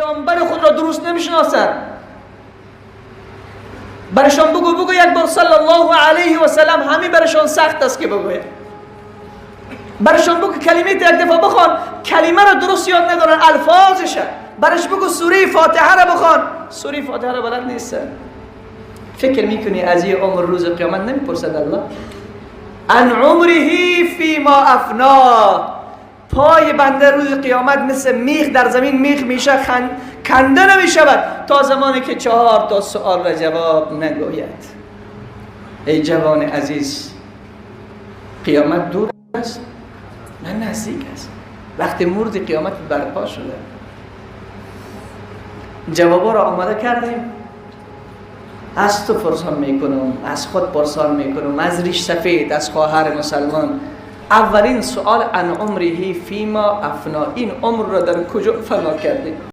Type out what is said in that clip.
پیامبر خود را درست نمیشناسند. برشان بگو، بگو یک بار صلی الله علیه و سلم، همین برشان سخت است که بگوید. برشان بگو کلمه یک دفعه بخوان، کلمه را درست یاد ندارن، الفاظش. برش بگو سوره فاتحه را بخوان، سوره فاتحه را بلد نیستن. فکر میکنی از این عمر روز قیامت نمیپرسد الله؟ عن عمره فیما افناه. پای بنده روز قیامت مثل میخ در زمین میخ میشه، کنده نمیشود تا زمانی که 4 تا سوال را جواب نگوید. ای جوان عزیز، قیامت دور است؟ نه، نزدیک است. وقتی مرد قیامت برپا شده. جوابا را آماده کردیم. از تو پرسان میکنم، از خود پرسان میکنم، از ریش سفید، از خواهر مسلمان. اولین سوال عن عمره فیما افنا. این عمر را در کجا فنا کردیم؟